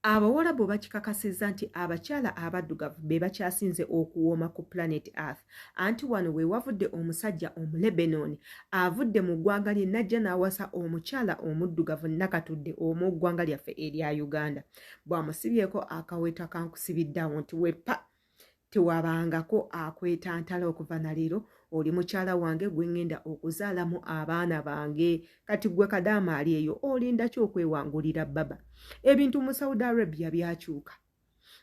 Abawalabu bakikakasizza nti abakyala abaddugavu be bakyasinze okuwooma ku planet Earth. Anti wano we wavudde omusajja Omulebanon avudde mu ggwanga lye n'ajja n'awasa omukyala omuddugavu Nakatudde ow'omu ggwanga lyaffe erya Uganda. Bw'amusibyeko akaweta kankusibidde awo nti weppa tewabangako akwetantala okuva na leero oli mukyala wange gwe ŋŋenda okuzaalamu abaana bange. Kati gwe kadaama ali eyo olinda ki okwewangulira baba? Ebintu mu Saudi Arabia byakyuka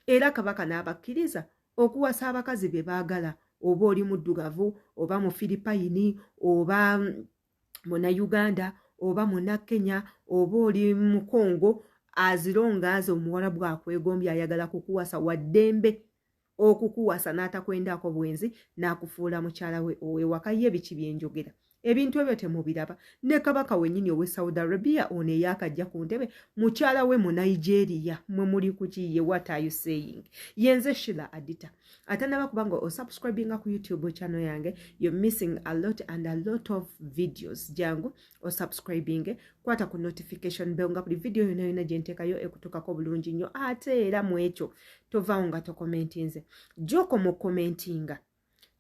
era kabaka n'abakkiriza okuwasa abakazi be baagala, oba oli muddugavu oba Mufiripayini oba Munauganda oba Munakenya oba oli Mukongo, azirongaaza Omuwarabu akwegombye ayagala kukuwasa, waddembe okukuwasa n'atakwendaako bwenzi n'akufuula mukyala we ow'ewaka. Ye biki byenjogera? Ebintu ebyo temubiraba? Ne kabaka wennyini owe Saudi Arabia ono eyakajja ku ntebe, mukyala we mu Nigeria. Mwe muli kuki? Ye what are you saying? Yenze Shila Adita. Atanaba kubanga osubscribinga ku YouTube channel yange, you're missing a lot and a lot of videos. Jangu osubscribinge, kwata ku notification bell nga buli video yona yona gyenteekayo ekutukako bulungi nnyo. Ate era mu ekyo tovaawo nga tokomentinze. Gyokoma okukomentinga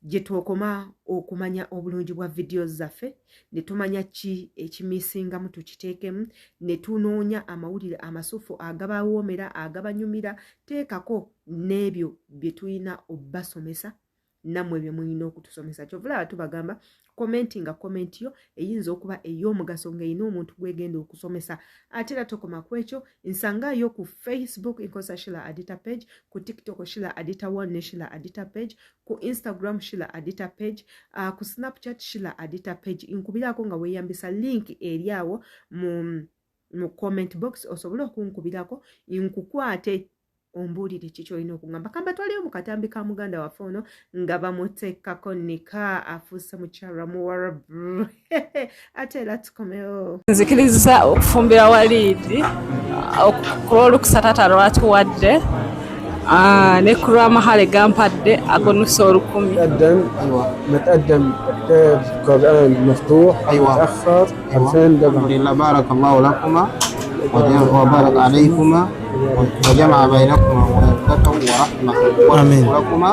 gye twokoma okumanya obulungi bwa videos zaffe, ne tumanya ki ekimisingamu tukiteekemu, ne tunoonya amawulire amasufu agabawoomera, agabanyumira. Teekako n'ebyo bye tulina obbasomesa, nammwe bye mulina okutusomesa. Kyovulaba tubagamba comment, nga comment yo eyinza okuba ey'omugaso ng'erina omuntu gwegenda okusomesa. Ate era tokoma ku ekyo, nsangayo ku Facebook nkosa Shila Adita page, ku TikTok Shila Adita 1 ne Shila Adita page, ku Instagram Shila Adita page, ku Snapchat Shila Adita page. Nkubirako nga weeyambisa link eri awo mu comment box osobole okunkubirako nkukwate ombuulire kiki olina okugamba. Kamba twaliyo mu katambi ka muganda waffe ono nga bamuteekako nika, afuuse mukyala Muwarabu. Ate era tukomewo. Nzikiriza okufumbira Waliidi ku lw'olukusa taata lwatuwadde ne ku lw'amahale gampadde agonusa 1000. متقدم. ايوه. متقدم كتاب قرآن مفتوح. أيوة. متأخر 2000 الحمد درهم. لله، بارك الله لكما وبارك عليكما وجمع بينكما ومودة ورحمة. آمين. ورزق لكما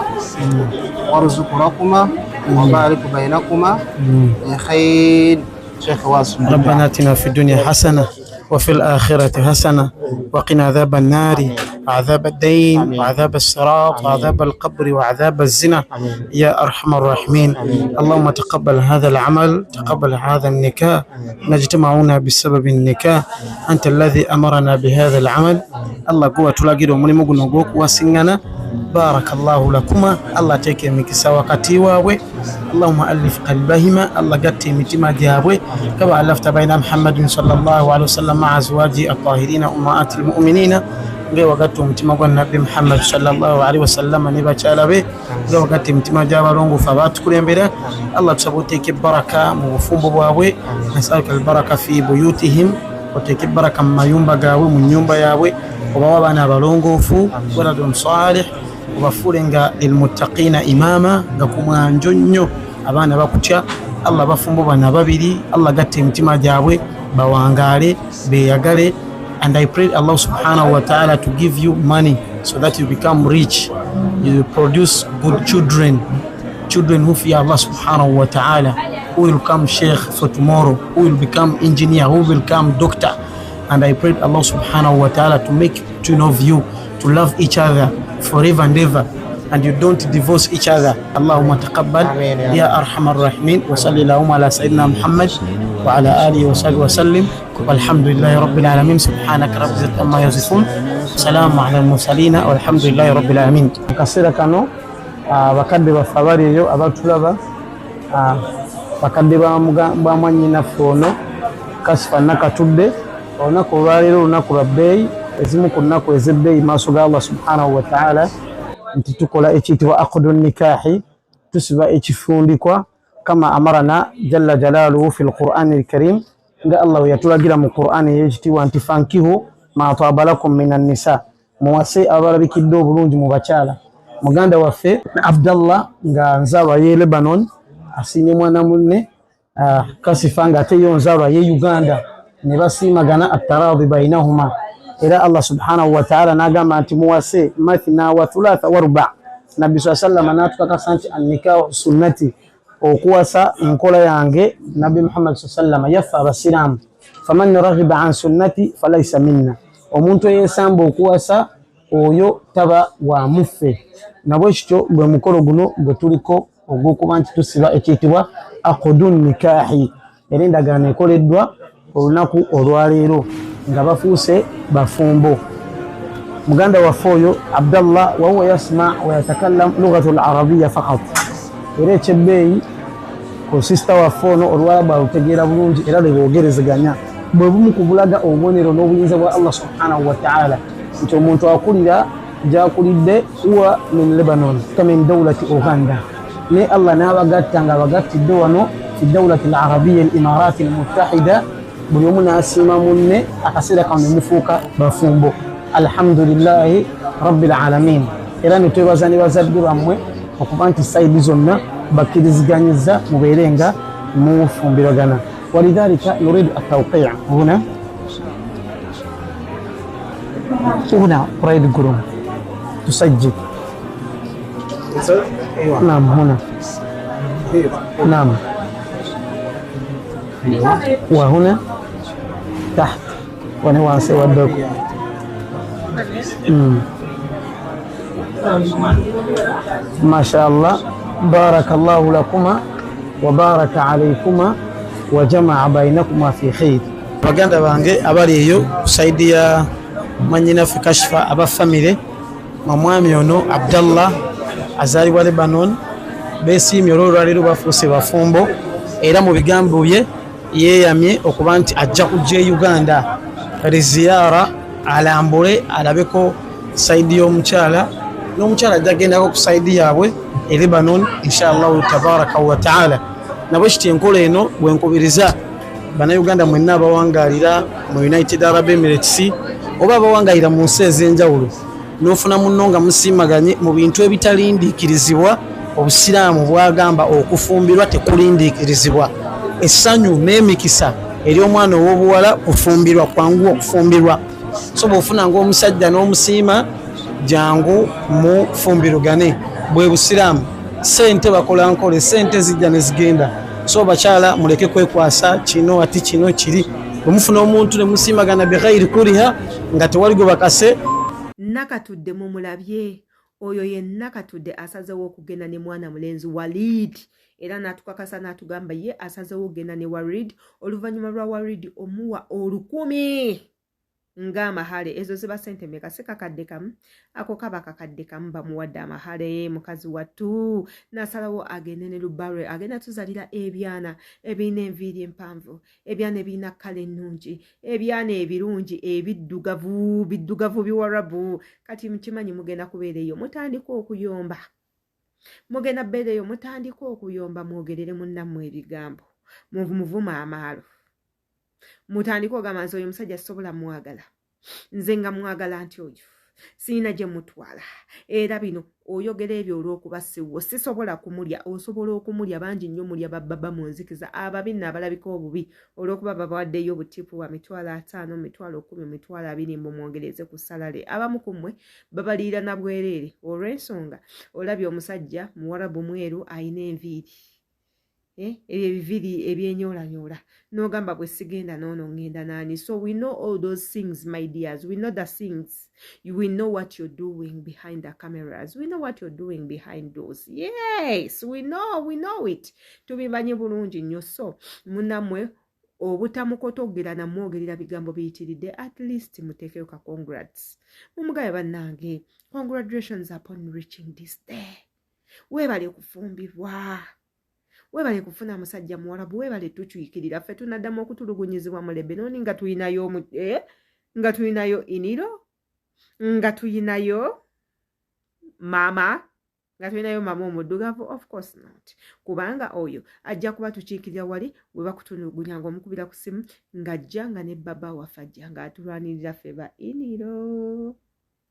وارزق لكما وبارك بينكما خير. شيخ واصل. ربنا اتنا في الدنيا حسنة وفي الآخرة حسنة وقنا عذاب النار وعذاب الدين آمين. وعذاب الصراط آمين. وعذاب القبر وعذاب الزنا آمين. يا أرحم الراحمين. اللهم تقبل هذا العمل، تقبل هذا النكاح، نجتمعنا بسبب النكاح، أنت الذي أمرنا بهذا العمل. Allah gwe watulagira omulimu guno ogw'okuwasiŋŋana. بارك الله لكما, Allah ateeka emikisa wakati waabwe. اللهم ألف قلبهما, Allah gatta emitima gyabwe, كما ألفت بين محمد صلى الله عليه وسلم مع أزواجه الطاهرين أمهات المؤمنين, nga wagatta omutima gwa Nabbi Muhammad صلى الله عليه وسلم ne bakyala be, nga wagatta emitima gy'abalongofu abatukulembera. Allah tusaba oteeka ebaraka mu bufumbo bwabwe. نسألك البركة في بيوتهم, oteeka ebaraka mu mayumba gaabwe, mu nyumba yaabwe, obawe abaana abalongoofu, ولد صالح, obafuule nga للمتقين إماما, nga ku mwanjo nnyo abaana bakutya. Allah, bafumbo bano ababiri, Allah gatta emitima gyabwe, bawangaale, beeyagale. And I pray Allah سبحانه وتعالى to give you money so that you become rich, you produce good children, children who fear Allah سبحانه وتعالى, who will become sheikh for tomorrow, who will become engineer, who will become doctor. And I pray Allah سبحانه وتعالى to make two of you to love each other forever and ever and you don't divorce each other. اللهم تقبل. آمين يا يا أرحم الراحمين، وصل اللهم على سيدنا محمد وعلى آله وصحبه وسلم، والحمد لله رب العالمين. سبحانك رب العزة عما يصفون، سلام على المرسلين، والحمد لله رب العالمين. Mu kaseera kano abakadde baffe abali eyo abatulaba, bakadde ba mwannyinaffe ono Kasifa Nakatudde, olunaku olwaleero olunaku lwa bbeeyi, ezimu ku nnaku ez'ebbeeyi maaso ga Allah سبحانه وتعالى, nti tukola ekiyitibwa عقد النكاح, tusiba ekifundikwa, كما أمرنا جل جلاله في القرآن الكريم, nga Allah we yatulagira mu Qur'ani ey'ekitiibwa nti فانكحوا ما طاب لكم من النساء, muwase abalabikidde obulungi mu bakyala. Muganda waffe Abdallah nga nzaalwa ye Lebanon asiimye mwana munne Kasifa nga ate yo nzaalwa ye Uganda, ne basiimagana, التراضي بينهما. Era Allah subhanahu wataala n'agamba nti muwase mathna wa thulatha wa ruba. Nabbi saa sallama n'atukakasa nti annikahu sunnati, okuwasa nkola yange. Nabbi Muhammad saa sallama yaffe abasiraamu, faman raghiba an sunnati falaisa minna, omuntu eyesamba okuwasa oyo taba wa muffe. Nabwe kityo gwe mukolo guno gwe tuliko ogw'okuba nti tusiba ekiyitibwa aqdun nikahi, era endagaano ekoleddwa olunaku olwaleero nga bafuuse bafumbo. Muganda waffe oyo Abdallah wahuwa yasma wayatakallam lughatu larabiya fakat, era ekyebbeeyi ku sisita waffe ono oluwalabu alutegeera bulungi era lwe boogerezeganya. Bwe bumu ku bulaga obubonero n'obuyinza bwa Allah subhanahu wataala nti omuntu akulira gyakulidde, huwa min Lebanon min dawlati Uganda, naye Allah n'abagatta nga abagattidde wano fi dawlati al arabiya al imarati al muttahida, buli omu n'asiima munne, akaseera kano ne mufuuka bafumbo. Alhamdulillahi rabbil alamin. Era ne twebaza ne bazadde bammwe okuba nti sayidi zonna bakkiriziganyiza mubeere nga mufumbiragana. Walidhalika nuridu atawqi huna huna bride groom tusajjil. Naam, huna, naam, وهنا تحت ونواسي ودك. ما شاء الله، بارك الله لكما وبارك عليكما وجمع بينكما في خير. Baganda bange abali eyo ku sayidi ya mwanyinaffe Kashifa, aba famire mamwami ono Abdallah azaalibwa Lebanon, besiimye olwolwaleero bafuuse bafumbo. Era mu bigambo bye yeeyamye okuba nti ajja kujja e Uganda riziyara, alambule alabeko sayidi y'omukyala, n'omukyala ajja agendako ku sayidi yaabwe e Lebanon inshallahu tabaraka wataala. Nabwe kiti enkola eno bwenkubiriza bannayuganda mwenna abawangalira mu United Arab Emirates oba abawangalira mu nsi ez'enjawulo, n'ofuna munno nga musiimaganye mu bintu ebitalindiikirizibwa. Obusiraamu bwagamba okufumbirwa tekulindiikirizibwa. Essanyu n'emikisa eri omwana ow'obuwala kufumbirwa, kwangu okufumbirwa. So bw'ofuna ng'omusajja n'omusiima, jangu mufumbirugane, bwe busiraamu. Sente bakola nkole, sente zijja ne zigenda. So bakyala muleke kwekwasa kino ati kino kiri. Bwe mufuna omuntu ne musiimagana bighairi kuriha, nga tewali gwe bakase. Nakatudde mumulabye oyo ye Nakatudde asazewo okugenda ne mwana mulenzi Walid, era n'atukakasa n'atugamba ye asazewo okugenda ne Walid oluvannyuma lwa Walid omuwa 1000 ng'amahale. Ezo ziba sente meka? Si kakadde kamu? Ako kaba kakadde kamu. Bamuwadde amahale, mukazi wattu n'asalawo agende ne Lubarwe. Agenda tuzalira ebyana ebirina enviiri empanvu, ebyana ebirina kkala ennungi, ebyana ebirungi ebiddugavu, biddugavu biwarabu. Kati mukimanyi mugenda kubeera eyo mutandika okuyomba, mugenda beera eyo mutandika okuyomba, mwogerere munnammwe ebigambo, muvuma amaalo, mutandike ogamba nti oyo omusajja sisobola mwagala, nze nga mwagala nti oyo siina gye mutwala. Era bino oyogera ebyo olw'okuba siwo sisobola kumulya. Osobola okumulya, bangi nnyo mulya babbaba mu nzikiza, ababi nno abalabika obubi olw'okuba babawaddeyo obutipu bwa 500,000, 10,000, 20,000, mbu mwongereze ku salale. Abamu ku mmwe babaliira na bwereere olw'ensonga olabye omusajja muwarabu mweru ayina enviiri, ebyo ebiviri ebyenyoolanyoola, n'ogamba bwe sigenda noono ŋŋenda naani? So we know all those things, my dears. We know the things. We know what you're doing behind the cameras. We know what you're doing behind doors. Yes, we know, we know it. Tubimanyi bulungi nnyo. So munammwe obutamukotogera namwogerera bigambo biyitiridde, at least muteekeyo ka congrats, mumugabe bannange, congratulations upon reaching this day, weebale kufumbirwa, weebale kufuna musajja muwarabu, weebale tukyukirira ffe tunaddamu okutulugunyizibwa mu Lebanoni nga tulinayo nga tulinayo iniro, nga tuyinayo maama, nga tulinayo maama omuddugavu. Of course not, kubanga oyo ajja kuba tukiikirira wali we bakutulugunya ng'omukubira ku simu ng'ajja nga ne baba waffe ajja ng'atulwanirira ffe ba iniro.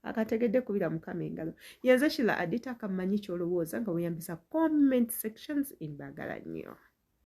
Akategedde kubira mukama engalo. Yenze Shila Adita. Kamanyi kyolowooza nga weyambisa comment sections. Imbagala nnyo.